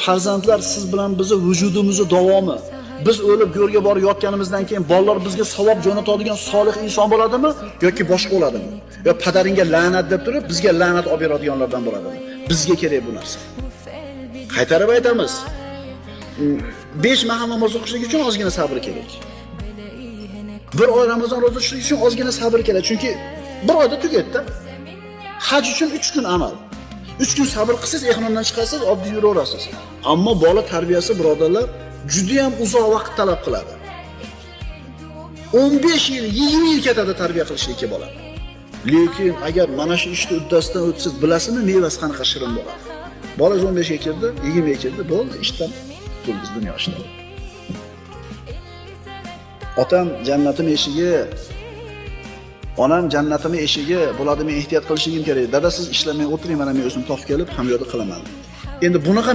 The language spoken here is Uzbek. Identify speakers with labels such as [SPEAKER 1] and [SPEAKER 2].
[SPEAKER 1] Farzandlar siz bilan bizni vujudimizni davomi. Biz o'lib go'rga borib yotganimizdan keyin bolalar bizga savob jo'natadigan solih inson bo'ladimi yoki boshqa bo'ladimi? Yo padaringga la'nat deb turib bizga la'nat olib beradiganlardan bo'ladimi? Bizga kerak bu narsa. Qaytarib aytamiz. 5 mahal namoz o'qishlik uchun ozgina sabr kerak. Bir oy Ramazon ro'za tutishlik uchun ozgina sabr kerak, chunki bir oyda tugaydi-da. Haj uchun 3 kun amal. 3 kun sabr qilsangiz ehromdan chiqasiz, oddiy yuraverasiz. Ammo bola tarbiyasi birodarlar juda ham uzoq vaqt talab qiladi. 15 yil, 20 yil ketadi tarbiya qilishlikka bola. Lekin agar mana shu ishni uddasidan o'tsangiz, bilasizmi mevasi qanaqa shirin bo'ladi. Bola 15 ga kirdi, 20 ga kirdi, bo'ldi, ishdan qutuldiz, dunyo ishlari. Otam jannatim eshigi, onam jannatim eshigi, bularni men ehtiyot qilishim kerak. Dada siz ishlamay o'tiring, mana men o'zim topib kelib hamma yoqda qilaman. Endi bunaqa